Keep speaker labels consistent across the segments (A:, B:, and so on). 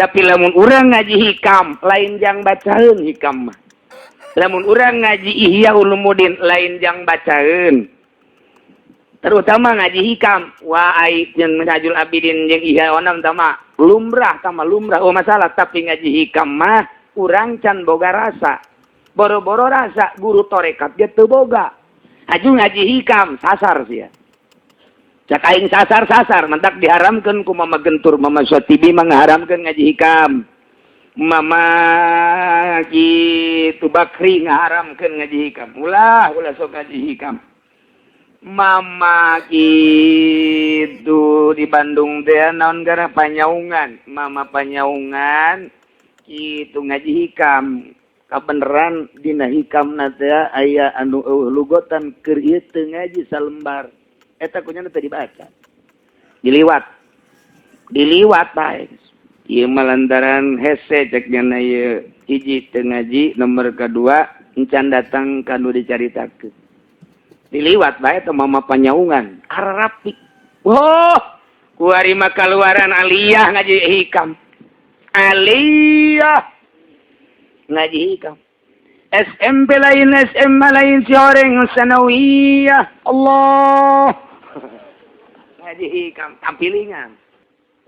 A: Tapi lamun urang ngaji Hikam, lain jang bacaeun Hikam mah. Lamun urang ngaji Ihya Ulumuddin, lain jang bacaeun. Terutama ngaji Hikam, wah, ai jeung Minhajul Abidin jeung Ihya onam tama lumrah, tama lumrah, oh masalah. Tapi ngaji Hikam mah urang can boga rasa. Boro-boro rasa, guru torekat ge teu boga. Aju ngaji Hikam sasar sia. Cak aing sasar-sasar, mentak diharamkan ku Mama Gentur, Mama Syatibi mengharamkan ngaji Hikam. Mama gitu Bakri ngaharamkan ngaji Hikam. Ulah, ulah sok ngaji Hikam. Mama gitu di Bandung teh naon gara Panyaungan. Mama Panyaungan gitu ngaji Hikam. Kabeneran dina Hikam na teh aya anu euweuh lugotan, keur ieu teu ngaji salembar. Eta kunyana teu dibaca, diliwat diliwat bae. Ieu mah lantaran hese cek nyana ieu, hiji teu ngaji, nomor kedua encan datang kanu dicaritakeun, diliwat bae. Teh Mama Panyaungan ararapik. Wah, kuari mah kaluaran aliyah ngaji Hikam, aliyah ngaji Hikam. SMP lain, SMA lain, si orang sanawiyah Allah ngaji Hikam tampilingan.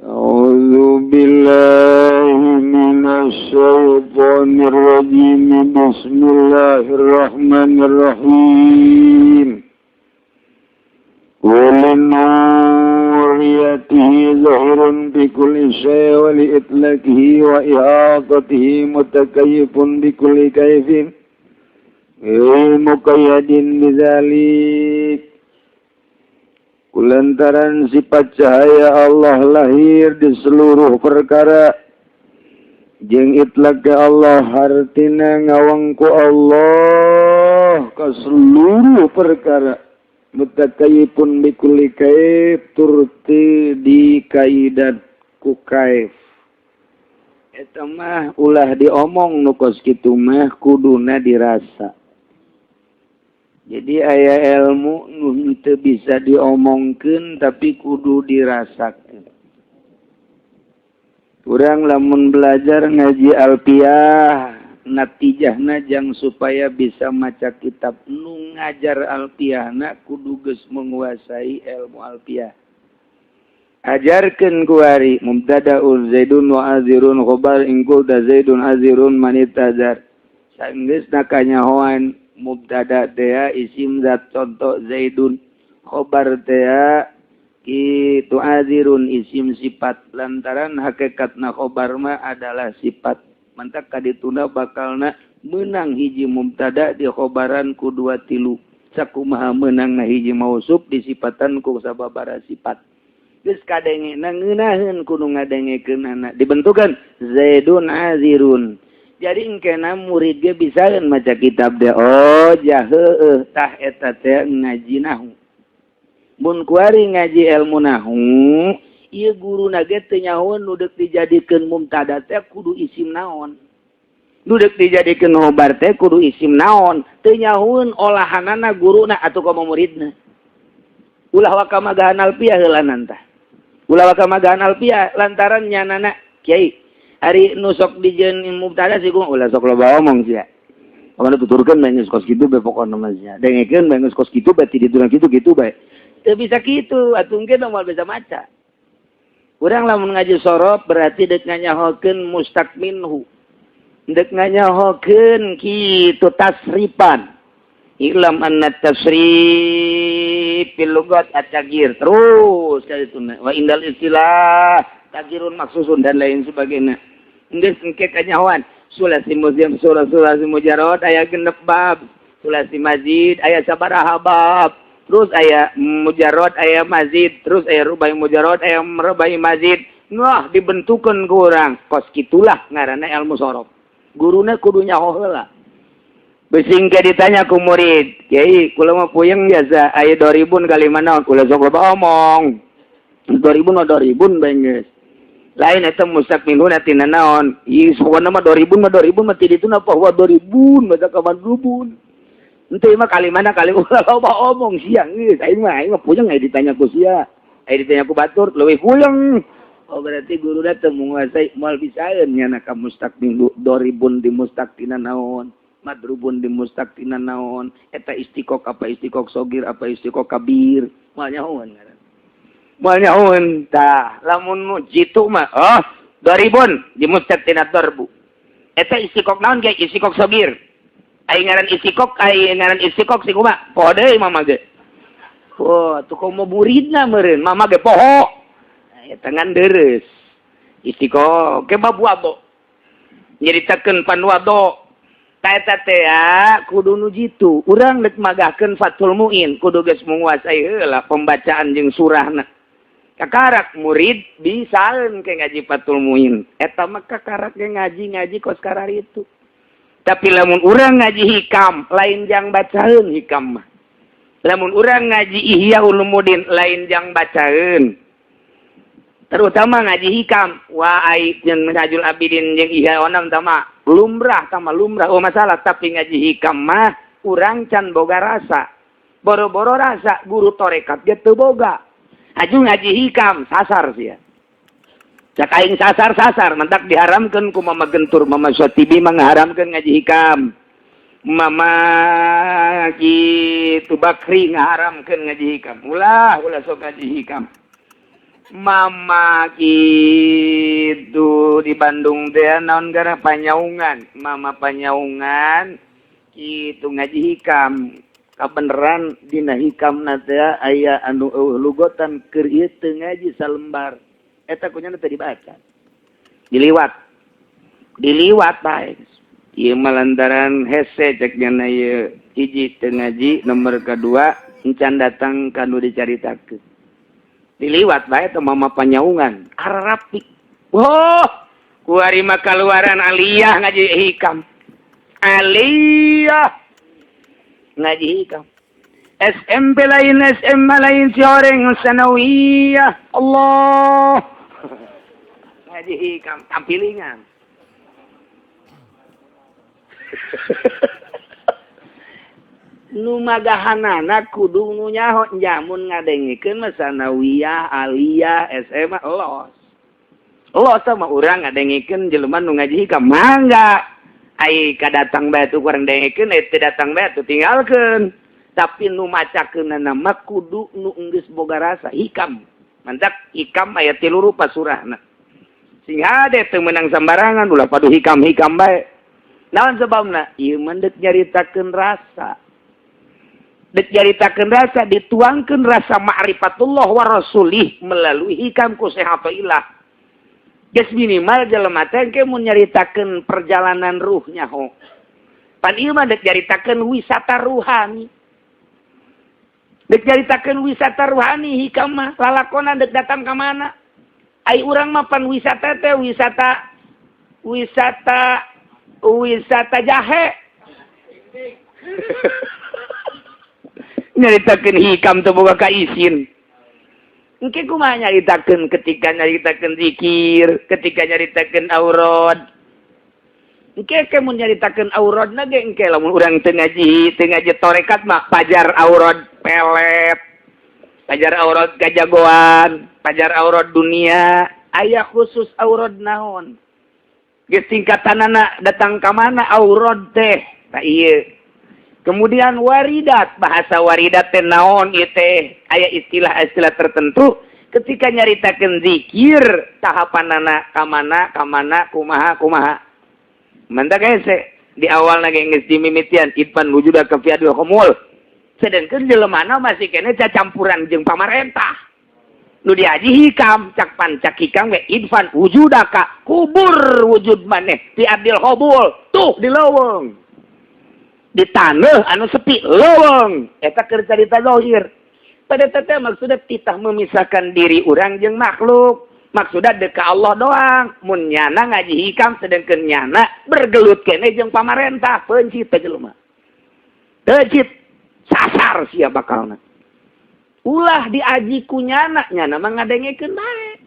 B: أعوذ بالله من الشيطان الرجيم. بسم الله الرحمن الرحيم. ولنوريته ظهر بكل شيء ولإطلاقه وإحاطته متكيف بكل كيف غير مقيد بذلك. Kulantaran sifat cahaya Allah lahir di seluruh perkara jeung itlak ke Allah, hartina ngawangku Allah ke seluruh perkara, mutakayifun bikulli kaif, turti di kaidat ku kaif. Eta mah ulah diomong, nu kos kitu mah kuduna dirasa. Jadi aya ilmu nu teu bisa diomongkeun, tapi kudu dirasakeun. Urang lamun belajar ngaji alfiah, natijahna jang supaya bisa maca kitab. Nu ngajar alfiahna kudu geus menguasai ilmu alfiah. Ajarkeun kuari mubtadaun zaidun wa azirun khobar in qulta zaidun azirun man itazar. Sanggeus kanyahoan mubtada teh isim zat, contoh zaidun, khobar teh kitu azirun isim sifat, lantaran hakikatna khobar mah adalah sifat. Mantak kadituna bakalna menang hiji mubtada di khobaran ku dua tilu, sakumaha menang hiji mausuf disifatan ku sababara sifat. Geus kadenge ngeunaheun, kudu ngadengekeunana dibentukan zaidun azirun. Jadi engkena murid ge bisa maca kitab deh, oh jah, heueuh. Tah, eta teh ngaji nahu. Mun kuari ngaji ilmu nahu ieu, guru ge teu nyahoeun nu deuk dijadikeun mubtada teh kudu isim naon, nu deuk dijadikeun khobar teh kudu isim naon, teu nyahoeun olahanana guruna atuh komo muridna. Ulah waka magahan alfiah heula tah, ulah waka magahan alfiah, lantaran nyanana, "Kiai, ari nu sok dijieun mubtada sih kumaha?" Ulah sok loba omong sia. Pokona tuturkeun bae, geus kos kitu bae. Pokona mah sia dengekeun bae, geus kos kitu bae, ti ditu kitu kitu bae. Teu bisa kitu atuh, engke moal bisa maca. Urang lamun ngaji sorof berarti dek nganyahokeun mustaq minhu, dek nganyahokeun kitu tasrifan. I'lam anna tasrif fil lugat at-taghyir, terus kali itu, wa indal istilah taghyirun maksusun, dan lain sebagainya. Geus engke kanyahoan sulasi musim, sulasi mujarrad aya 6 bab, sulasi mazid aya sabaraha bab, terus aya mujarrad, aya mazid, terus aya rubai mujarrad, aya rubai mazid. Wah, dibentukeun ku urang kos kitulah ngaranna ilmu sorof. Guruna kudu nyaho heula. Besing ke ditanya ku murid, "Kiai, kula mah puyeng biasa, aya 2000 kali mana?" "Kula sok loba omong. 2000 mah 2000 bae geus. Lain eta mustaq minhu tina naon? Ih, pokona mah 2000 mah 2000 mah ti ditu napa wa 2000 mah kaman rubun. Ente mah kali mana kali, ulah loba omong siang geus. Aing mah puyeng aya ditanya ku sia. Aya ditanya ku batur leuwih puyeng." Oh, berarti guru teu menguasai, moal bisaeun nyana ka mustaq minggu doribun di mustaq tina naon, madrubun di mustaq tina naon, eta istiqok apa istiqok sogir apa istiqok kabir, moal nyahoeun ngaran. Moal nyahoeun tah, lamun nu jitu mah, oh, doribun di mustaq tina dorbu. Eta istiqok naon ge? Istiqok sogir. Ai ngaran istiqok, ai ngaran istiqok si kumaha? Poho deui mama ge. Oh, tuh komo muridna meureun, mama ge poho. Eta ngan deres. Istiqok ke babu abo. Nyeritakeun panwado. Ta eta teh kudu nu jitu. Urang rek magahkeun Fathul Muin kudu geus menguasai heula pembacaan jeung surahna. Kakarak murid bisaeun ke ngaji Fathul Muin. Eta mah kakarak ge ngaji-ngaji kos kararitu. Tapi lamun urang ngaji hikam lain jang bacaeun hikam mah. Lamun urang ngaji Ihya Ulumuddin lain jang bacaeun. Terutama ngaji hikam, wah ai jeung Minhajul Abidin jeung Ihya onam tama lumrah, tama lumrah, oh masalah. Tapi ngaji hikam mah urang can boga rasa, boro-boro rasa, guru torekat ge teu boga. Aju ngaji hikam sasar sia, cak aing sasar sasar. Mantak diharamkeun ku Mama Gentur, Mama Sotibi mah ngaharamkeun ngaji hikam, Mama kitu Bakri ngaharamkeun ngaji hikam, ulah ulah sok ngaji hikam. Mama gitu di Bandung teh naon gara Panyaungan, Mama Panyaungan gitu ngaji hikam, kabeneran dina hikam teh aya anu lugotan keur ieu teu ngaji salembar eta kunyana teu dibaca, diliwat diliwat bae. Ieu mah lantaran hese cek nyana ieu, hiji teu ngaji, nomor kedua encan datang kanu dicaritakeun, diliwat bae teh. Mama Panyaungan arapik, oh kuari mah kaluaran aliyah ngaji hikam, aliyah ngaji hikam, SMP lain, SMA lain, si orang sanawiyah Allah ngaji hikam tampilingan. Nu magahanana kudu nu nyaho, jamun ngadengikeun mah sanawiyah, aliyah, SMA los los sama urang ngadengikeun jelema nu ngaji hikam mangga. Ai kadatang bae tuh kurang dengikeun, teu datang bae tuh tinggalkeun. Tapi nu macakeunana mah kudu nu geus boga rasa hikam. Mantak hikam aya tilu rupa surahna, sing hade teu meunang sambarangan, ulah padu hikam-hikam bae. Naon sebabna? Ieu mah deuk nyaritakeun rasa, dek nyaritakeun rasa, dituangkeun rasa ma'rifatullah wa rasulih melalui hikam ku Syekh. Geus minimal jelema teh engke mun nyaritakeun perjalanan ruhnya ho. Pan ieu mah dek nyaritakeun wisata ruhani. Dek nyaritakeun wisata ruhani hikam mah, lalakonan dek datang ka mana? Ai urang mah pan wisata teh wisata wisata wisata jahe. Nyaritakeun hikam teu boga kaisin. Engke kumaha nyaritakeun ketika nyaritakeun zikir, ketika nyaritakeun aurad? Engke ke mun nyaritakeun auradna ge engke lamun urang teu ngaji torekat mah pajar aurad pelet. Pajar aurad kajagoan, pajar aurad dunia, aya khusus aurad naon? Geus tingkatanana datang ka mana aurad teh? Tah ieu. Kemudian waridat, bahasa waridat teh naon ieu teh? Aya istilah-istilah tertentu ketika nyaritakeun zikir tahapanana ka mana ka mana, kumaha kumaha. Mantak hese di awal ge geus dimimitian idfan wujudaka fi ardil khumul. Sedangkan jelemana masih kene cacampuran jeung pamarentah. Nu diaji hikam, cak pancak hikam we idfan wujudaka, kubur wujud maneh di ardil khumul, tuh di leuweung. Di tanah anu sepi leuweung eta keur carita zahir pada tete. Maksudnya titah memisahkan diri urang jeung makhluk, maksudnya deka Allah doang. Mun nyana ngaji hikam sedangkan nyana bergelut kene jeung pamarentah, pencit teh jelema, teucit, sasar sia bakalna. Ulah diaji ku nyana, nyana mah ngadengekeun bae.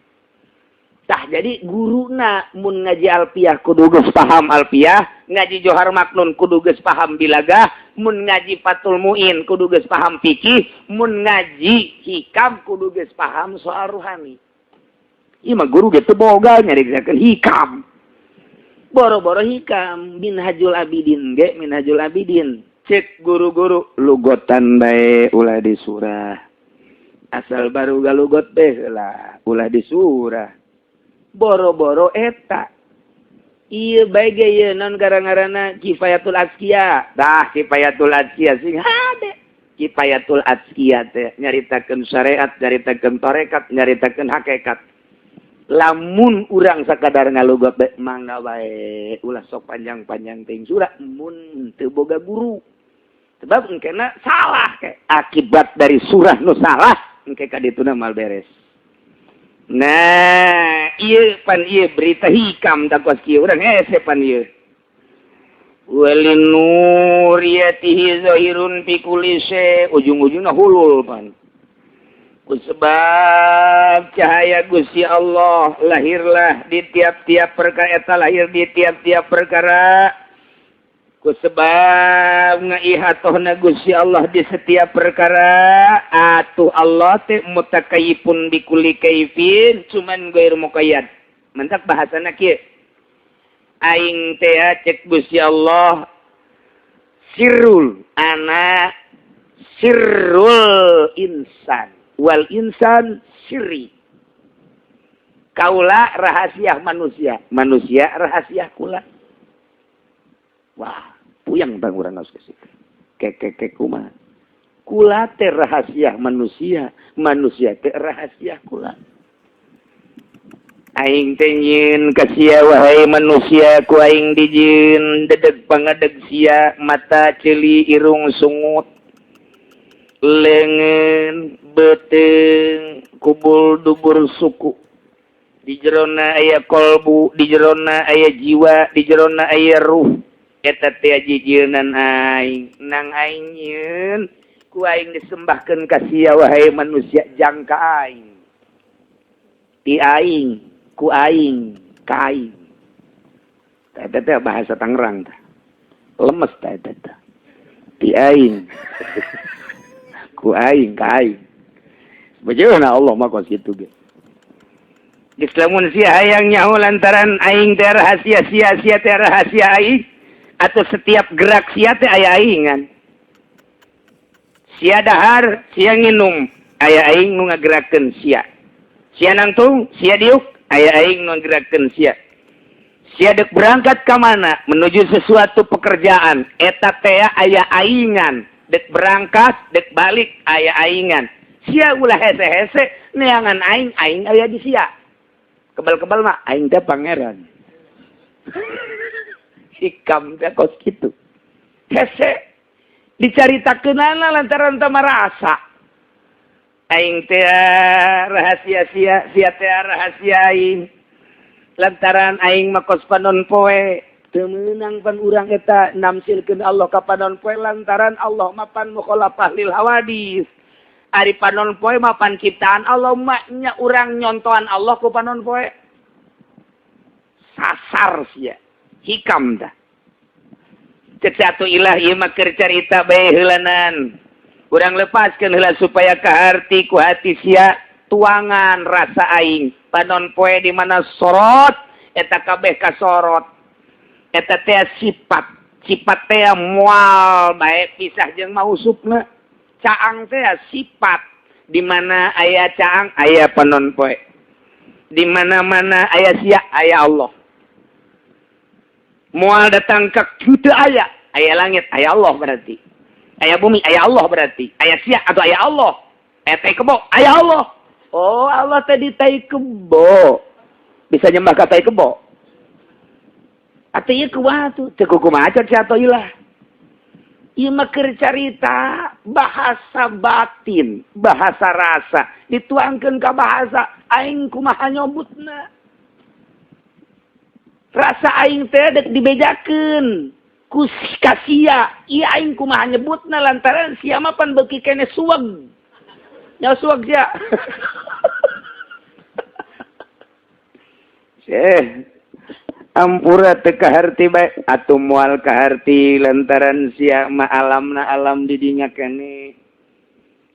B: Tah, jadi guruna mun ngaji alfiah kudu geus paham alfiah, ngaji Johar Maknun kudu geus paham bilagah, mun ngaji Fathul Muin kudu geus paham fikih, mun ngaji hikam kudu geus paham soal ruhani.
A: Ieu mah guru ge teu boga nyaritakeun hikam. Boro-boro hikam Minhajul Abidin ge, Minhajul Abidin cek guru-guru lugotan bae, ulah di surah, asal baru galugot teh lah, ulah di surah. Boro-boro eta, ieu bae ge, ieu non gara-garana Kifayatul Azkiya. Dah, Kifayatul Azkiya sing hade. Kifayatul Azkiya teh nyaritakeun syariat, nyaritakeun tarekat, nyaritakeun hakikat. Lamun urang sakadar ngalugot bae, mangga bae, ulah sok panjang-panjang ting surah mun teu boga guru, sebab engkena salah ke akibat dari surah nu salah engke ka dituna mal beres. Nah, ieu pan ieu berita hikam da kos kieu urang hese pan ieu. Walinuriyatihi zahirun fi kulli syai, ujung-ujungna hulul pan. Sebab cahaya Gusti Allah lahirlah di tiap-tiap perkara, eta lahir di tiap-tiap perkara. Ku sebab ngaihatohna Gusti Allah di setiap perkara, atuh Allah teh mutakayifun bikulli kaifin, cuman ghair muqayyad. Mentak bahasana kieu. Aing teh, cek Gusti Allah, sirrul ana sirrul insan wal insan sirri. Kaula rahasia manusia, manusia rahasia kula. Wah, puyang bang urang geus ke ke ke kumaha. Kula teh rahasia manusia, manusia teh rahasia kula. Aing teh nyieun ka sia, wahai manusia, ku aing dijieun dedeg pangadeg sia, mata, ceuli, irung, sungut, lengan, beuteung, kubul, dubur, suku. Di jerona aya kolbu, di jerona aya jiwa, di jerona aya ruh. Eta teh jijieunnan aing. Nang aing nyieun, ku aing disembahkeun ka sia, wahai manusia, jangka aing, ti aing, ku aing, ka aing. Eta teh bahasa Tangerang teh lemes teh, eta teh ti aing, ku aing, ka aing. Bagaimana Allah mah kos kitu ge. Geus, lamun sia hayang nyaho lantaran aing teh rahasia sia, sia teh rahasia aing, atau setiap gerak sia teh aya aingan. Sia dahar, sia nginum, aya aing nu ngagerakeun sia. Sia nangtung, sia diuk, aya aing nu ngagerakeun sia. Sia dek berangkat ka mana menuju sesuatu pekerjaan, eta teh aya aingan. Dek berangkat, dek balik, aya aingan. Sia ulah hese-hese neangan aing, aing aya di sia. Kebal-kebal mah aing teh pangeran. Hikam teh kos kitu. Hese dicaritakeunana lantaran teu marasa. Aing teh rahasia sia, sia teh rahasia aing. Lantaran aing mah kos panon poe, teu meunang pan urang eta namsilkeun Allah ka panon poe, lantaran Allah mah pan mukhalafah lil hawadis. Ari panon poe mah pan ciptaan Allah, nya urang nyontohan Allah ku panon poe. Sasar sia. Hikam dah. Cek satu ilah, ieu mah keur carita bae heulanan. Urang lepaskeun heula supaya kaharti ku hati sia tuangan rasa aing. Panon poe di mana sorot, eta kabeh kasorot. Eta teh sifat, sifat teh moal bae pisah jeung mausufna. Caang teh sifat, di mana aya caang aya panon poe. Di mana-mana aya sia aya Allah. Moal datang ke kitu aya, aya langit aya Allah berarti. Aya bumi aya Allah berarti. Aya sia atau aya Allah. Aya tai kebo aya Allah. Oh, Allah tadi tai kebo. Bisa nyembah ka tai kebo. Atau ieu kumaha tuh? Teu kumaha cek atau ilah. Ieu mah keur carita bahasa batin, bahasa rasa, dituangkeun ka bahasa aing kumaha nyobutna. Rasa aing teh dek dibejakeun ku ka sia, ieu aing kumaha nyebutna lantaran sia mah pan beuki keneh suweg. Nya suweg sia. Eh, ampura teu kaharti bae atuh, moal kaharti lantaran sia mah alamna alam di dinya keneh.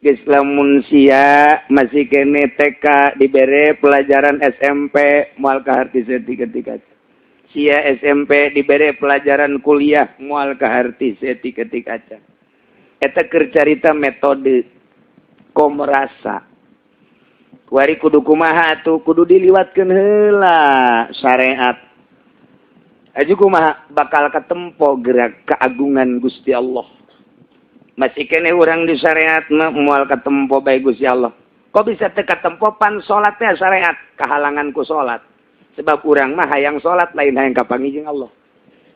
B: Geus lamun sia masih kene TK dibere pelajaran SMP moal kaharti saeutik-etik. Sia SMP dibere pelajaran kuliah moal kaharti saeutik-etik acan. Eta keur carita metode komo rasa. Kuari kudu kumaha atuh, kudu diliwatkeun heula syariat. Aju kumaha bakal katempo gerak keagungan Gusti Allah. Masih kene urang di syariat mah moal katempo bae Gusti Allah. Kok bisa teu katempo? Pan salat teh syariat, kahalangan ku salat. Sebab urang mah hayang salat, lain hayang kapanggih jeung Allah.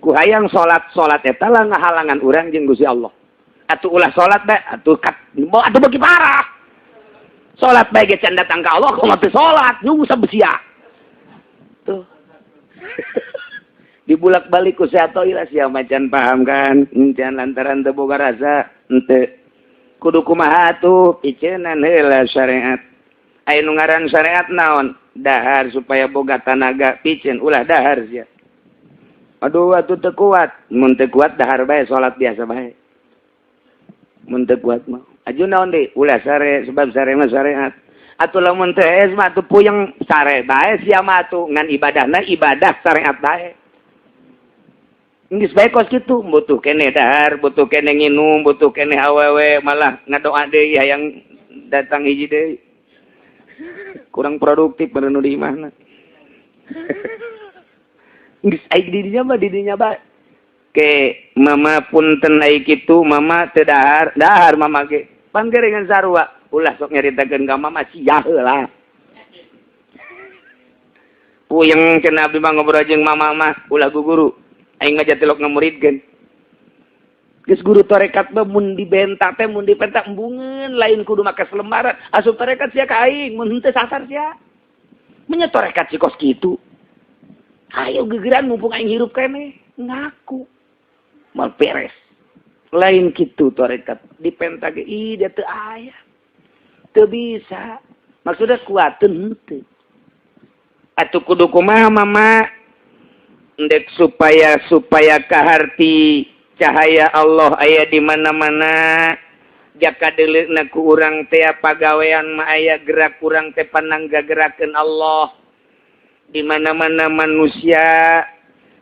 B: Ku hayang salat, salat eta lah ngahalangan urang jeung Gusti Allah. Atuh ulah salat bae, atuh kat, atuh beuki parah. Salat bae ge can datang ka Allah, kok teu salat, nyungsep sia. Tuh. Dibulak-balik ku si atoilah sia macan paham kan, encan lantaran teu boga rasa, henteu. Kudu kumaha atuh, piceunan heula syariat. Aya nu ngaran syariat naon? Dahar supaya boga tanaga, piceun ulah dahar sia. Aduh, atuh teu kuat, mun teu kuat dahar bae, salat biasa bae. Mun teu kuat mah. Aju naon deui? Ulah sare, sebab sare mah syariat. Atuh lamun teu hees mah atuh puyeng, sare bae sia mah atuh, ngan ibadahna ibadah syariat bae. Geus bae kos kitu, butuh keneh dahar, butuh keneh nginum, butuh keneh awewe, malah ngadoa deui hayang datang hiji deui. Kurang produktif bener nu di imahna. Geus ai di dinya mah, di dinya bae. Ke mama punten ai kitu, mama teu dahar, dahar mama ge. Pan gerengan sarua, ulah sok nyaritakeun ka mama sia heula. Puyeng cenah abdi mah ngobrol jeung mama mah, ulah guguru. Aing mah jatilok ngamuridkeun. Geus guru tarekat mah mun dibentak teh, mun dipentak embungeun, lain kudu make selembaran. Asup tarekat sia ka aing, mun henteu sasar sia. Menya tarekat si kos kitu. Ayo gegeran mumpung aing hirup keneh, ngaku. Mal beres. Lain kitu tarekat dipentak ge ih dia teu aya. Teu bisa. Maksudnya kuateun henteu. Atuh kudu kumaha mama? Ndek supaya supaya kaharti cahaya Allah aya di mana-mana, jaka deuleuna ku urang teh pagawean mah aya gerak urang teh panangga gerakeun Allah di mana-mana. Manusia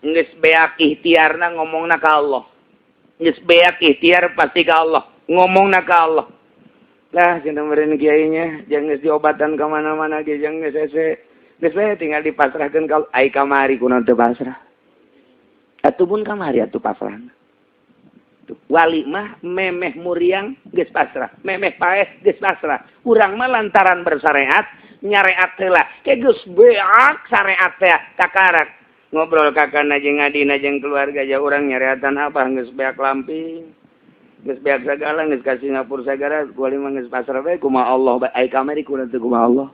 B: geus beak ikhtiarna, ngomongna ka Allah. Geus beak ikhtiar pasti ka Allah, ngomongna ka Allah lah. Cenah meureun kiainya jangan geus diobatan ka mana-mana ge jangan geus hese, geus bae tinggal dipasrahkeun ka ai kamari kunaon teu pasrah atuh? Pun kamari atuh pasrah. Wali mah memeh muriang geus pasrah, memeh paeh geus pasrah. Urang mah lantaran bersyariat, nyareat heula ke geus beak syariat teh, kakarak ngobrol kakana jeung adina jeung keluarga ja urang nyareatan apa, geus beak lamping, geus beak sagala, geus ka Singapura sagala, wali mah geus pasrah bae kumaha Allah bae. Ai kamari kunaon teu kumaha Allah?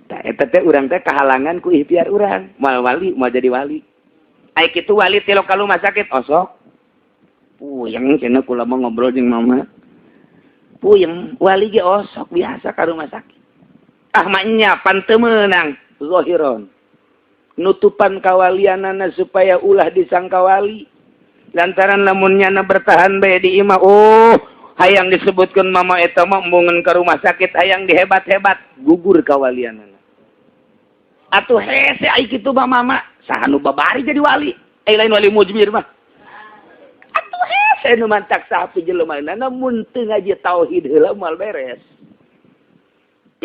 B: Tah eta teh urang teh kahalangan ku ikhtiar urang. Moal wali, moal jadi wali. Ai kitu wali tilok ka rumah sakit osok. Puyeng cenah kula mah ngobrol jeung mama. Puyeng, wali ge osok biasa ka rumah sakit. Ah nya pan teu meunang zahiron. Nutupan kawalianana supaya ulah disangka wali. Lantaran lamun nyana bertahan bae di imah, oh hayang disebutkan mama eta mah embungeun ka rumah sakit, hayang dihebat-hebat, gugur kawalianana. Atuh hese ai kitu mah mama, saha nu babari jadi wali? Eh, lain wali mujmir mah. Atuh hese nu mantak sapi jelema mun teu ngaji tauhid heula moal beres.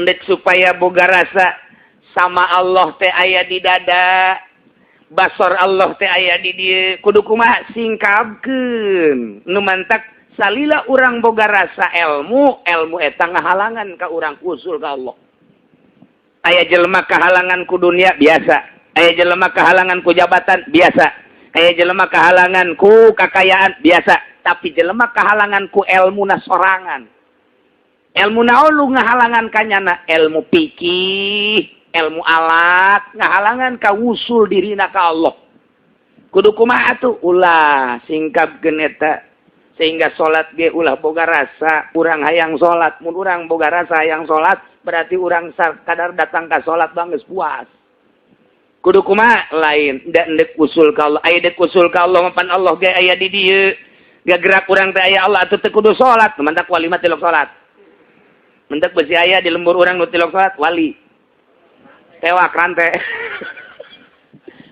B: Ndek supaya boga rasa sama Allah teh aya di dada, basor Allah teh aya di dieu, kudu kumaha? Singkapkeun. Nu mantak salila urang boga rasa ilmu, ilmu eta ngahalangan ka urang usul ka Allah. Aya jelema kahalangan ku dunia biasa, aya jelema kahalangan ku jabatan biasa, aya jelema kahalangan ku kakayaan biasa, tapi jelema kahalangan ku ilmu na sorangan. Ilmu naon lu ngahalangan kanyana? Ilmu pikih, ilmu alat ngahalangan ka wusul dirina ka Allah. Kudu kumaha tuh? Ulah singkapkeun eta sehingga salat ge ulah boga rasa urang hayang salat. Mun urang boga rasa hayang salat, berarti urang kadar datang ka salat bang geus puas. Kudu kumaha? Lain da ndek usul ka Allah. Aya dek usul ka Allah, pan Allah ge aya di dieu.
A: Gagerak urang teh aya Allah atuh teu kudu salat, mantak wali mah tilok salat. Mentak besi aya di lembur urang nu tilok salat wali. Tewak rante.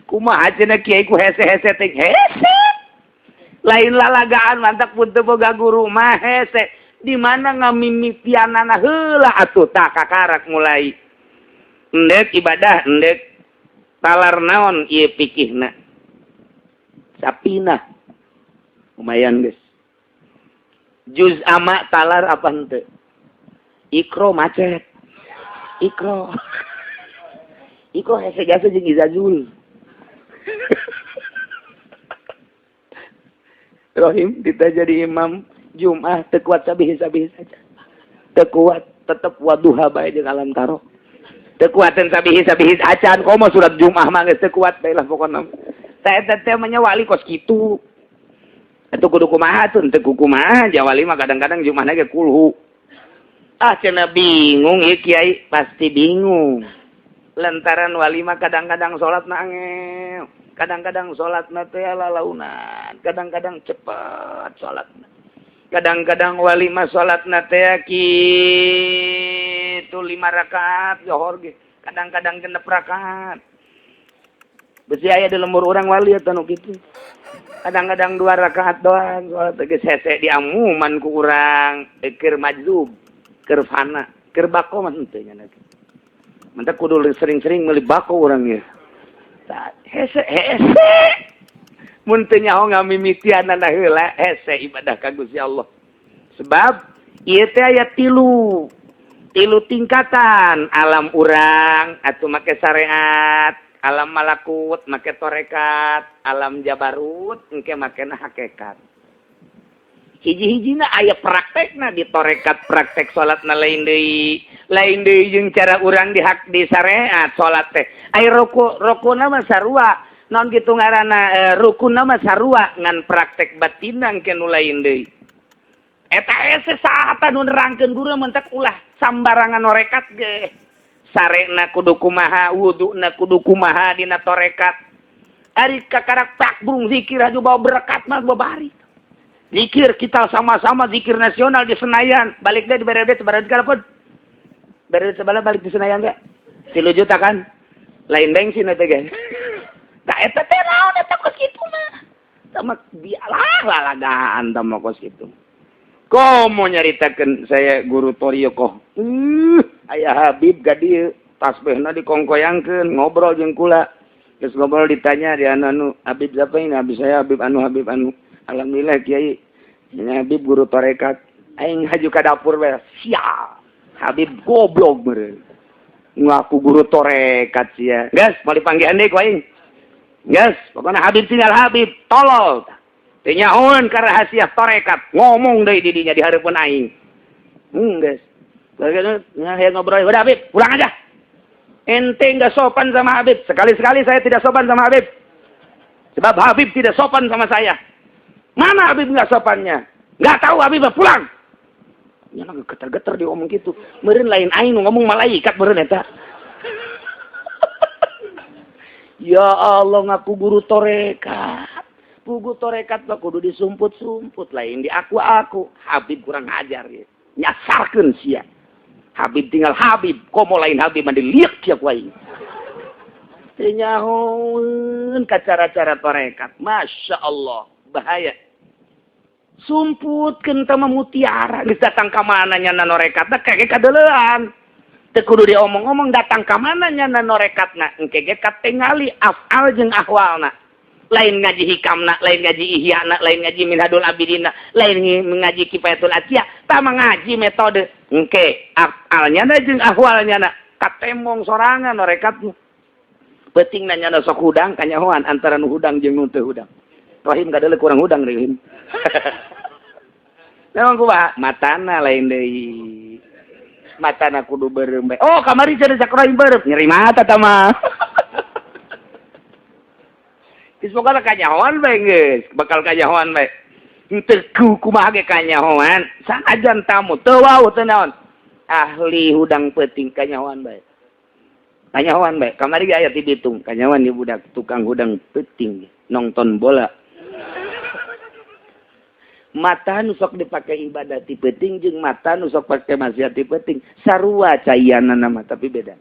A: Kumaha cenah kiai ku hese-hese teh hese. Lain lalagaan mantak pun teu boga guru mah hese. Di mana ngamimitianana heula atuh tah kakarak mulai. Endek ibadah endek talar naon ieu pikihna. Sapinah. Lumayan geus. Juz ama talar apa henteu? Ikro macet. Ikro. Ikro hese jasa jeung Izazul. Rohim kita jadi imam Jumat teu kuat sabihi-sabihi saja. Teu kuat tetep waduha bae jeung alam taro. Teu kuateun sabihi-sabihi acan komo surat Jumat mah geus teu kuat bae lah pokona. Tah eta teh mah wali kos kitu. Atuh kudu kumaha tuh teu kumaha jawali mah kadang-kadang Jumatna ge kulhu. Ah cenah bingung ieu kiai pasti bingung. Lantaran wali mah kadang-kadang salat na angel, kadang-kadang salat na teh lalaunan, kadang-kadang cepet salatna. Kadang-kadang wali mah salat na teh kitu 5 rakaat johor ge, kadang-kadang 6 rakaat. Besi aya di lembur urang wali eta nu kitu. Kadang-kadang 2 rakaat doang salat geus hese diamuman ku urang, keur majzub, keur fana, keur bako mah henteu nya. Mantak kudu sering-sering meuli bako urang ieu. Tah hese hese. Mun teu nyaho ngamimitianana heula hese ibadah ka Gusti Allah. Sebab ieu teh aya tilu tingkatan alam urang atuh make syariat, alam malakut make torekat, alam jabarut engke makena hakikat. Hiji-hijina aya praktekna di torekat praktek salatna lain deui jeung cara urang di hak di syariat salat teh. Aya rukuna mah sarua, naon kitu ngaranna rukunna mah sarua ngan praktek batinna engke nu lain deui. Eta hese saha nu nerangkeun guru mentak ulah sambarangan norekat ge. Sarena kudu kumaha, wuduna kudu kumaha dina torekat. Ari kakarak tak burung zikir aju bawa berkat mah babari. Zikir kita sama-sama zikir nasional di Senayan. Balik deh di BRD sebarang segala pun. BRD sebelah balik di Senayan enggak? 3 juta kan? Lain bensin eta ge. Tah eta teh naon eta kos kitu mah. Tah dialah lalagaan tah mah kos kitu. Komo nyaritakeun saya guru Torio koh. Aya Habib ka dieu tasbihna dikongkoyangkeun ngobrol jeung kula. Geus ngobrol ditanya di anu Habib siapa ini? Habib saya Habib anu Habib anu. Alhamdulillah kiai. Ini Habib guru tarekat. Aing haju ka dapur bae. Sial. Habib goblok meureun. Ngaku guru tarekat sia. Geus mau dipanggihan deui ku aing. Geus, pokona Habib tinggal Habib, tolol. Teu nyahoeun ka rahasia tarekat, ngomong deui di dinya di hareupeun aing. Geus. Nah, ngobrol, udah Habib, pulang aja. Ente enggak sopan sama Habib. Sekali-sekali saya tidak sopan sama Habib. Sebab Habib tidak sopan sama saya. Mana Habib enggak sopannya? Enggak tahu Habib, pulang. Nya geter-geter dia ngomong gitu. Meureun lain aing nu ngomong malaikat meureun eta. Ya Allah ngaku guru torekat. Pugu torekat mah kudu disumput-sumput lain di aku-aku. Habib kurang ajar ya. Nyasarkeun sia. Habib tinggal Habib, komo lain Habib mah diliek sia ku aing. Teu nyahoeun ka cara-cara torekat. Masya Allah, bahaya. Sumputkeun teh mah mutiara geus datang ka mana nya norekatna kage kadeuleuan. Teu kudu diomong-omong datang ka mana nya norekatna engke ge katingali afal jeung ahwalna. Lain ngaji hikamna, lain ngaji ihyana, lain ngaji minhadul abidina, lain ngaji kifayatul atia, tah ngaji metode engke afalnya na jeung ahwalnya na katemong sorangan norekatna. Penting nanya na sok hudang kanyahoan antara nu hudang jeung nu teu hudang. Rohim kadeuleu kurang hudang Rohim. Memang kumaha matana lain deui. Matana kudu beureum bae. Oh, kamari cenah cak Rohim beureum, nyeri mata tah mah. Geus pokona kanyahoan bae geus, bakal kanyahoan bae. Henteu kumaha ge kanyahoan, sanajan tamu teu wau teu naon. Ahli hudang peuting kanyahoan bae. Kanyahoan bae, kamari ge aya ti Bitung, kanyahoan di budak tukang hudang peuting nonton bola. Mata nu sok dipake ibadah ti peuting jeung mata nu sok pake maksiat ti peuting sarua caianana mah tapi beda.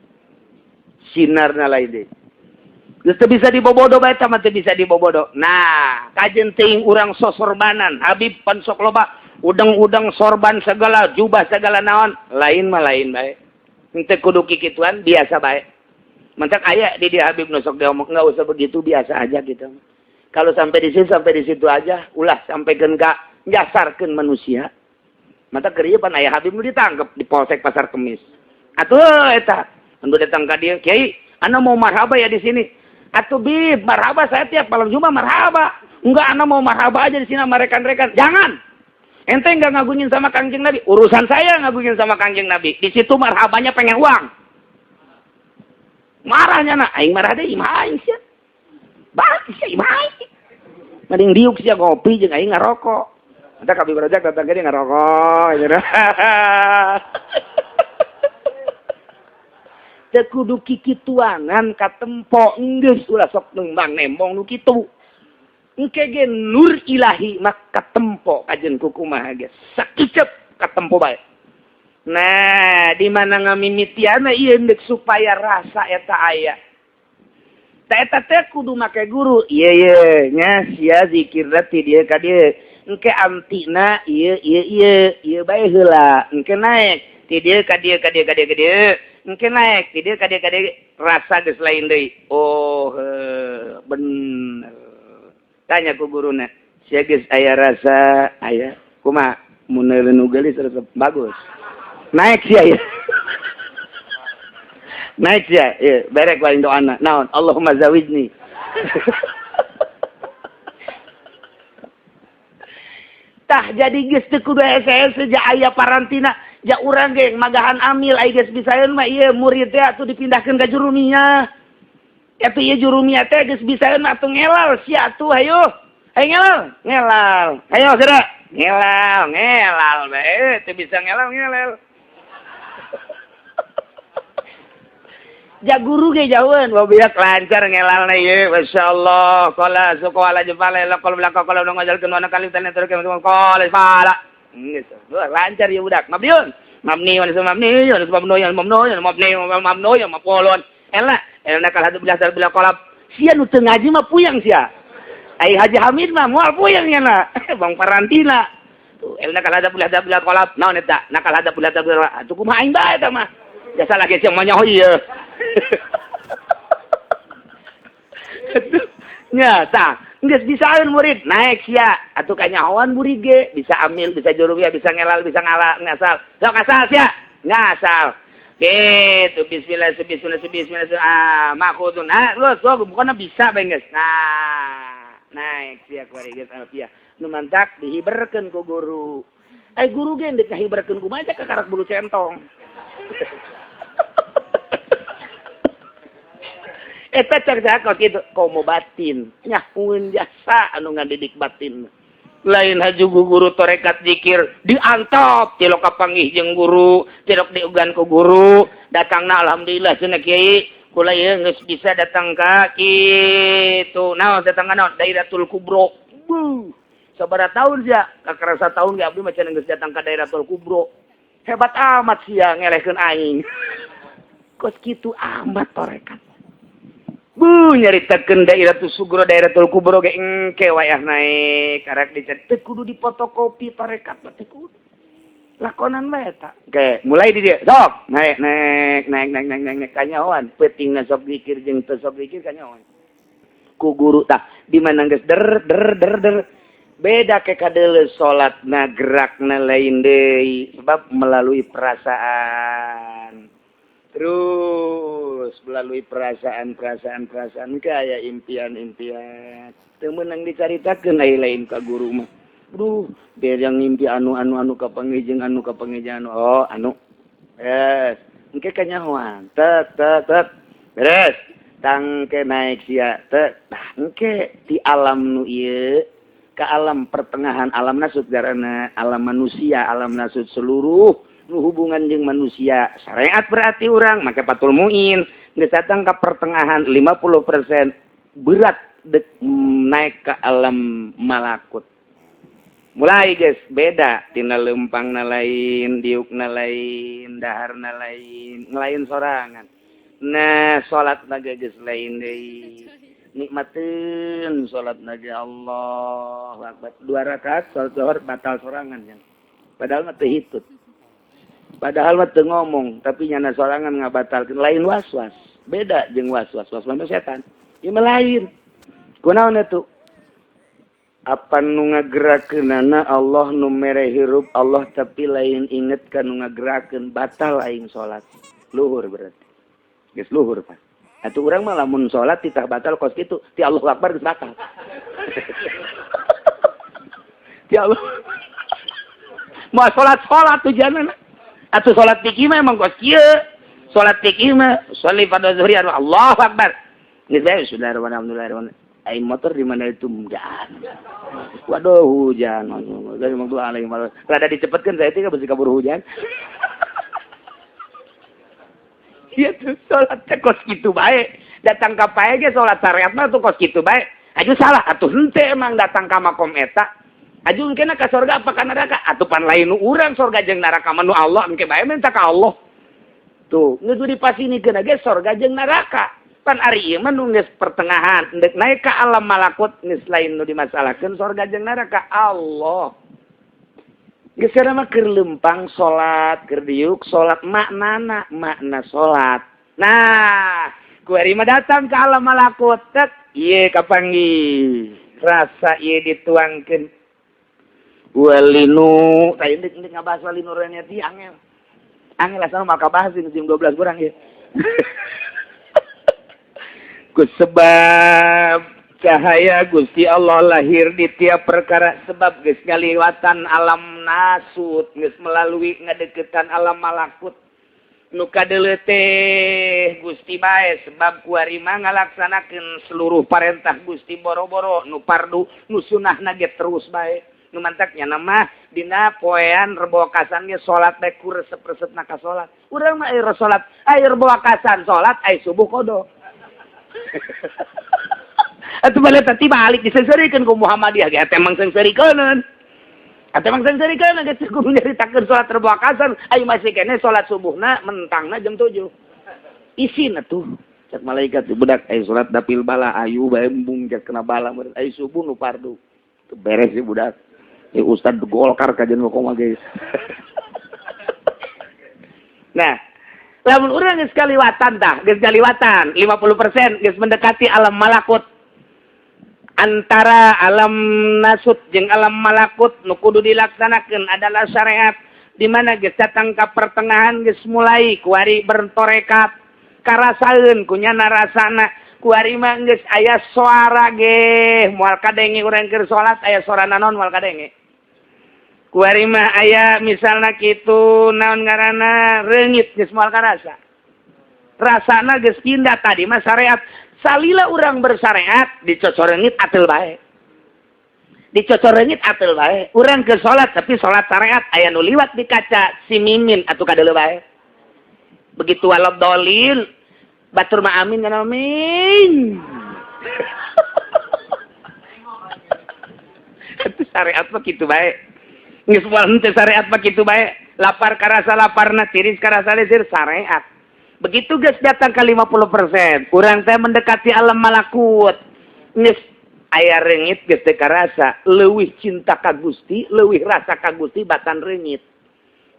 A: Sinarna lain deui. Geus teu bisa dibobodo bae eta mah teu bisa dibobodo. Nah, kajen teuing urang sosorbanan, Habib pan sok loba udang-udang sorban segala jubah segala naon, lain mah lain bae. Henteu kudu kikituan biasa bae. Mentak aya di dia Habib nu sok diomong enggak usah begitu biasa aja gitu. Kalau sampai di situ sampai di situ aja, ulah sampaikan ka nyasarkeun manusia. Mata keur ieu pan aya Habib nu ditangkep di Polsek Pasar Kemis. Atuh eta, anu datang ka dieu, "Kiai, ana mau marhaba ya di sini." Atuh Bib, marhaba saya tiap malam Jumat marhaba. Enggak, ana mau marhaba aja di sini sama rekan-rekan. Jangan. Ente enggak ngagungin sama Kangjeng Nabi. Urusan saya ngagungin sama Kangjeng Nabi. Di situ marhabanya pengen uang. Marahnya nak, aing marah deui imah aing sia. Balik sia imah aing. Mending diuk sia ngopi jeung aing ngarokok. Entah kami berajak datang ke dia ngarokok gitu. Teu kudu kikituanan katempo enggeus ulah sok nembang nembong nu kitu. Engke ge nur ilahi mah katempo kajen kukumaha ge sakicep katempo bae. Nah, di mana ngamimitiana ieu deuk supaya rasa eta aya. Ta eta teh kudu make guru. Ieu ye nya sia zikirna ti dieu ka dieu. Engke antina ieu ieu ieu ieu bae heula. Engke naik ti dieu ka dieu ka dieu ka dieu ka dieu. Engke naik ti dieu ka dieu ka dieu rasa geus lain deui. Oh, bener. Tanya ku guruna, sia geus aya rasa aya kumaha mun nu geulis resep bagus. Naik sia ya. Naik sia, ieu berek wae doana. Naon? Allahumma zawijni. Tah jadi geus teu kudu hese-hese ja aya parantina. Ja urang ge magahan amil ai geus bisaeun mah ieu murid teh atuh dipindahkeun ka jurumiyah. Atuh ieu jurumiyah teh geus bisaeun atuh ngelal sia atuh hayu. Hayu ngelal, ngelal. Hayo geura. Ngelal, ngelal bae teu bisa ngelal ngelal. Ja guru ge jauheun babiak lancar ngelalna ieu masyaallah. Qala suqala jefala la qala la qala ngajalkeun wana kali tan terus qala fala. Geus lancar ieu budak. Mabniun. Mabni wa mabni wa mabni wa mabni wa mabni wa mabni wa maf'ulun. Ela elna kal hadu bilah bila qalab. Sia nu teu ngaji mah puyeng sia. Ai Haji Hamid mah moal puyeng nya na. Bang Parantina. Tuh elna kal hadu bilah bila qalab. Naon eta? Nakal hadu bilah bila. Atuh kumaha aing bae eta mah. Jasa lagi sia mah nyaho ieu. Nya tah geus bisaeun murid naik sia atuh kanyahoan murid ge bisa amil bisa jurumiyah bisa ngelal bisa ngala ngasal sok ngasal sia ngasal gitu bismillah bismillah bismillah ah makhudun ah lu sok bukanna bisa bae geus nah naik sia kuari geus alfiah nu mantak dihiberkeun ku guru ai guru ge deuk ngahiberkeun kumaha ka karak bulu centong. Eta cak cakot kitu komo batin nyahueun jasa anu ngadidik batin lain haju guru torekat zikir diantop tilok kapanggih jeung guru tilok diugan ku guru datangna alhamdulillah cenah kiai kula ieu geus bisa datang ka kitu naon datang ka naon Dairatul Kubro beuh sabaraha tahun sia kakarasa tahun ge abdi mah cenah geus datang ka Dairatul Kubro hebat amat sia ngelehkeun aing kos kitu amat torekat. Bu nyaritakeun Dairatul Sugro Dairatul Kubro ge engke wayah naik karek dicetek teu kudu dipotokopi tarekat mah teu kudu. Lakonan bae eta. Oke, mulai di dieu. Sok, naik naik naik naik naik naik, naik kanyahoan peutingna sok zikir jeung teu sok zikir kanyahoan. Ku guru tah di mana geus der der der der beda ke kadeuleu salatna gerakna lain deui sebab melalui perasaan. Terus melalui perasaan-perasaan-perasaan kaya impian-impian. Teu meunang dicaritakeun ai lain ka guru mah. Duh, biar yang ngimpi anu-anu-anu kapanggih jeung anu kapanggih jeung anu. Oh, anu. Beres. Engke kanyahoan. Tek tek tek. Beres. Tangke naik sia tek. Tah engke ti alam nu ieu ka alam pertengahan alam nasut garana alam manusia, alam nasut seluruh nu hubungan jeung manusia syariat berarti urang make Fathul Muin geus datang ka pertengahan 50% berat dek naik ke alam malakut. Mulai guys, beda tina lempangna lain, diukna lain, daharna lain, ngelain sorangan. Nah, salat naga geus lain deui. Nikmatin salat naga Allahu Akbar. 2 rakaat salat zuhur batal sorangan ya. Padahal mah teu hitut. Padahal mah teu ngomong, tapi nyana sorangan ngabatalkeun lain was-was. Beda jeung was-was, was-was mah setan. Ieu mah lain. Kunaon atuh? Apa nu ngagerakeunana Allah nu mere hirup Allah tapi lain inget ka nu ngagerakeun batal aing salat. Luhur berarti. Geus luhur Pak. Atuh urang mah lamun salat titah batal kos kitu, ti Allahu Akbar geus batal. Ti Allah. Moal salat-salat tujuanna. Atuh salat fikih mah emang kos kieu. Salat fikih mah sholli fardhu zuhri Allahu Akbar. Geus bae sudah alhamdulillah. Aing motor di mana itu hujan. Waduh hujan. Rada dicepetkan saya tidak mesti kabur hujan. Iya tuh salat teh kos kitu bae. Datang ka pae ge salat syariat mah tuh kos kitu bae. Aju salah atuh henteu emang datang ka makom eta. Aju engkena ka surga apa ka neraka? Atuh pan lain nu urang surga jeung neraka mah nu Allah engke bae minta ka Allah. Tuh, geus dipasinikeun ge surga jeung neraka. Pan ari ieu mah nu geus pertengahan, endek naik ka alam malakut geus lain nu dimasalahkeun surga jeung neraka Allah. Geus mah keur lempang salat, keur diuk salat maknana, makna salat. Nah, kuari mah datang ke alam malakut, tek ieu kapanggih. Rasa ieu dituangkeun. Walinu, tah endek endek ngabahas walinu reniati angel. Angel asal mah kabahas jam 12 kurang ieu. Ku sebab cahaya Gusti Allah lahir di tiap perkara sebab geus ngaliwatan alam nasut geus melalui ngadeukeutan alam malakut nu kadeuleu teh Gusti bae sebab kuari mah ngalaksanakeun seluruh parentah Gusti boro-boro nu fardu nu sunahna ge terus bae nu mantak nya mah dina poean rebo kasan ge salat bae ku resep-resepna ka salat urang mah air salat air rebo kasan salat ai subuh kodo. Atuh balik tadi balik diseungseurikeun ku Muhammadiyah ge eta emang seungseurikeun. Eta emang seungseurikeun geus kudu nyaritakeun salat rebo kasan ayo masih keneh salat subuhna mentangna jam 7. Isin atuh cek malaikat budak ayo salat dapil bala ayu bae embung cek kena bala ayo subuh nu fardu. Teu beres sih budak. Ya ustad Golkar kajian koma guys. Nah, lamun urang geus kaliwatan tah, geus kaliwatan 50% geus mendekati alam malakut. Antara alam nasut jeung alam malakut nu kudu dilaksanakeun adalah syariat di mana geus datang ka pertengahan geus mulai kuari bertorekat karasaeun kunyana rasana kuari mah geus aya suara ge moal kadenge urang keur salat aya suara naon moal kadenge. Kuari mah aya misalna kitu naon ngaranna reungit geus moal karasa. Rasana geus pindah tadi mah syariat. Salila urang bersyariat dicocorengit atel bae. Dicocorengit atel bae. Urang keur salat tapi salat syariat aya nu liwat di kaca si mimin atuh kadeuleu bae. Begitu walad dolil batur mah amin kana amin. Itu syariat mah kitu bae. Geus moal henteu syariat mah kitu bae. Lapar karasa laparna, tiris karasa lisir syariat. Begitu geus datang ke 50%, urang teh mendekati alam malakut. Geus aya reungit geus teu karasa, leuwih cinta ka Gusti, leuwih rasa ka Gusti batan reungit.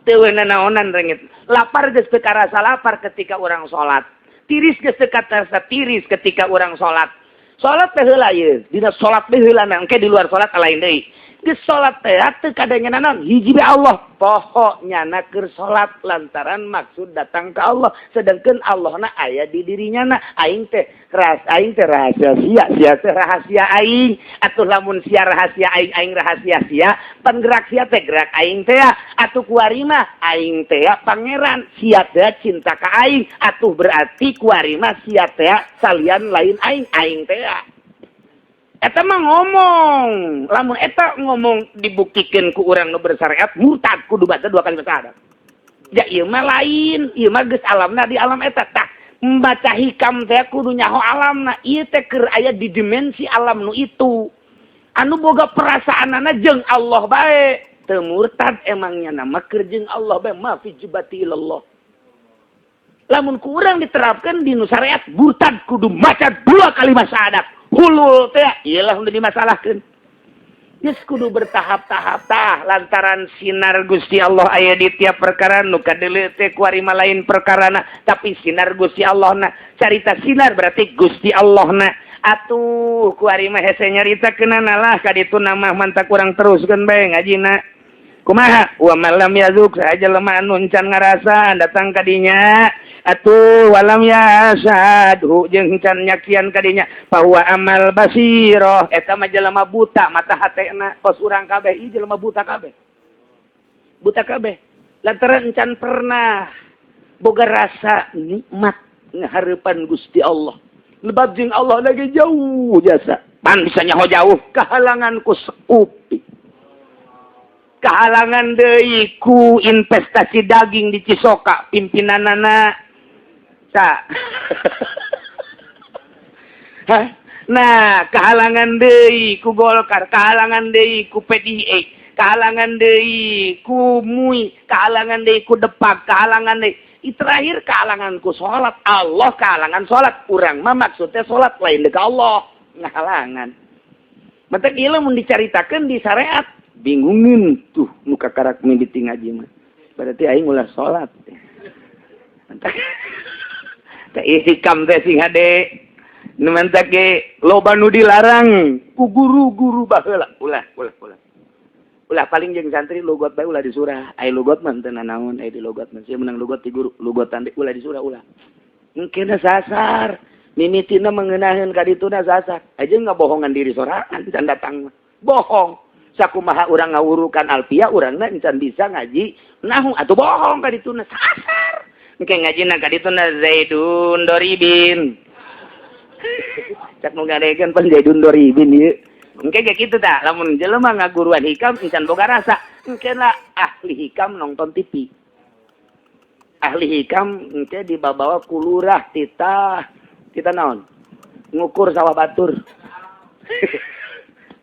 A: Teu naonan reungit. Lapar geus teu karasa lapar ketika urang salat. Tiris geus teu karasa tiris ketika urang salat. Salat teh heula ieu, dina salat teh heula engke di luar salat lain deui. Geus salat teh teu kadanya naon hiji be Allah poho nyana keur salat lantaran maksud datang ka Allah sedangkan Allahna aya di dirinya na aing teh rahasia sia sia teh rahasia aing atuh lamun sia rahasia aing aing rahasia sia pan gerak sia teh gerak aing teh atuh kuari mah aing teh pangeran sia teh cinta ka aing atuh berarti kuari mah sia teh salian lain aing aing teh. Eta mah ngomong, lamun eta ngomong dibuktikeun ku urang nu bersyariat murtad kudu baca 2 kali syahadat. Ya ieu mah lain, ieu mah geus alamna di alam eta tah. Membaca hikam teh kudu nyaho alamna, ieu teh keur aya di dimensi alam nu itu. Anu boga perasaanana jeung Allah bae. Teu murtad emangnya nama keur jeung Allah bae ma fi jibati ilallah. Lamun kurang diterapkan di nu syariat murtad kudu maca 2 kalimat syahadat. Hulul teh ieu lah nu dimasalahkeun. Geus kudu bertahap-tahap tah lantaran sinar Gusti Allah aya di tiap perkara nu kadeuleu teh kuari mah lain perkarana tapi sinar Gusti Allahna carita sinar berarti Gusti Allahna atuh kuari mah hese nyaritakeunana lah ka ditu mah mantak kurang teruskeun bae ngajina kumaha wa malam yazuk saja lemah anu encan ngarasa datang ka dinya atuh walam yasadhu jeung encan nyakian ka dinya bahwa amal basiroh eta mah jelema buta mata hatena kos urang kabeh ieu jelema buta kabeh lantaran encan pernah boga rasa nikmat ngahareupan Gusti Allah lebab jeung Allah lagi jauh jasa pan bisa nyaho jauh kahalangan ku seupi kahalangan deui ku investasi daging di Cisoka pimpinanana sa. Nah, kahalangan deui ku Golkar, kahalangan deui ku PDI, kahalangan deui ku MUI, kahalangan deui ku Depak, kahalangan deui. Terakhir kahalangan ku salat. Allah kahalangan salat. Urang mah maksudnya salat lain deui ka Allah, ngahalangan. Matak ieu mun dicaritakeun di syariat bingungin tuh nu kakarak mimiti ngaji mah. Berarti aing ulah salat. Teh hikam teh sing hade. Nu mantak ge loba nu dilarang ku guru-guru baheula. Ulah ulah ulah. Ulah paling jeung santri lugot bae ulah disurah. Ai lugot mah teu nanaon, ai di lugot mah sia menang lugot ti guru, lugotan deui ulah disurah ulah. Engkena sasar. Mimitina mengenaheun ka dituna sasar. Aja ngabohongan diri sorangan can datang mah. Bohong. Sakumaha urang ngawurukan alfiah urangna encan bisa ngaji nahu atuh bohong ka dituna sasar. Engke ngajina ka dituna Zaidun Doribin. Cak nu ngadegeun pan Zaidun Doribin ieu. Engke ge kitu tah lamun jelema ngaguruan hikam encan boga rasa. Engke lah ahli hikam nonton TV. Ahli hikam engke dibabawa ku lurah titah kita naon? Ngukur sawah batur.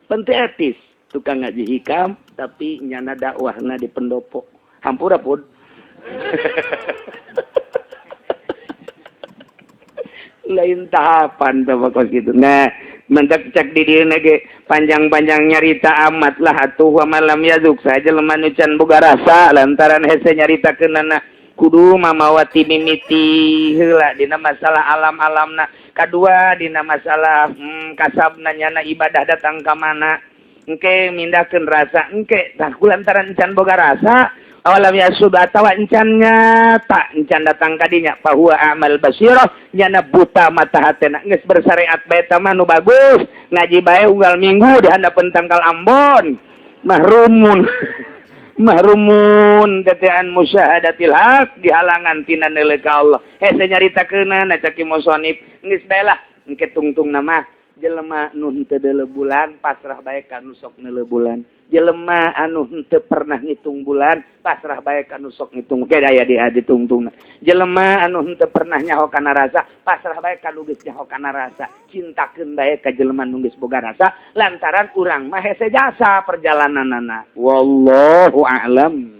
A: Penting etis. Tukang ngaji hikam tapi nyana dakwahna di pendopo. Hampura pun. Lain tahapan tuh kos gitu. Nah, mentak cak di dieu ge panjang-panjang nyarita amat lah atuh wa malam yazuk saja lemah nu can boga rasa lantaran hese nyaritakeunana kudu mamawati mimiti heula dina masalah alam-alamna. Kadua dina masalah kasabna nyana ibadah datang ka mana. Engke mindahkeun rasa engke tah kulantaran encan boga rasa awalam yasub atawa encan nyata encan datang ka dinya bahwa amal basirah nyana buta mata hatena geus bersyariat bae eta mah nu bagus ngaji bae unggal minggu di handapeun tangkal Ambon mahrumun mahrumun tetean musyahadatil haq dihalangan tina neuleuh ka Allah hese nyaritakeunana cak musonif geus bae lah engke tungtungna mah jelema nu henteu deuleu bulan pasrah bae ka nu sok neuleuh bulan jelema anu henteu pernah ngitung bulan pasrah bae ka nu sok ngitung ge aya di ditungtungna jelema anu henteu pernah nyaho kana rasa pasrah bae ka nu geus nyaho kana rasa cintakeun bae ka jelema nu geus boga rasa lantaran urang mah hese jasa perjalananana wallahu a'lam.